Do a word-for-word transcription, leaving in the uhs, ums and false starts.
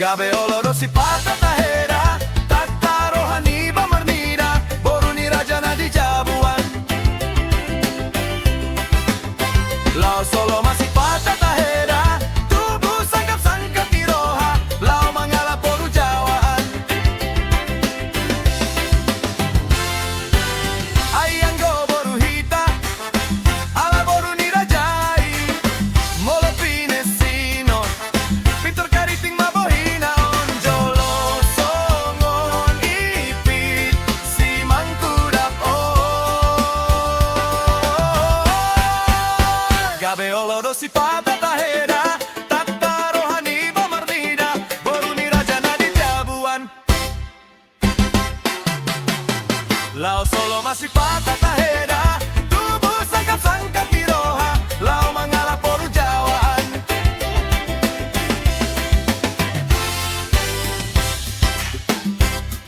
Gabe olo do sipata tahera, tata roha ni Bamarnida, boru ni raja na di jabu an. Laos olo ma sipata tahera, tubu sangkap-sangkap ni roha, laho mangalap boru Jawa an. Ai anggo boru hita, ala boru ni raja i, molo pinesinon, pintor kariting ma bohina on, jolo songon ipit Simangkudap on. Gabe olo do sipata tahera, tata roha ni Bamarnida, boru ni raja na di jabu an. Laos olo ma sipata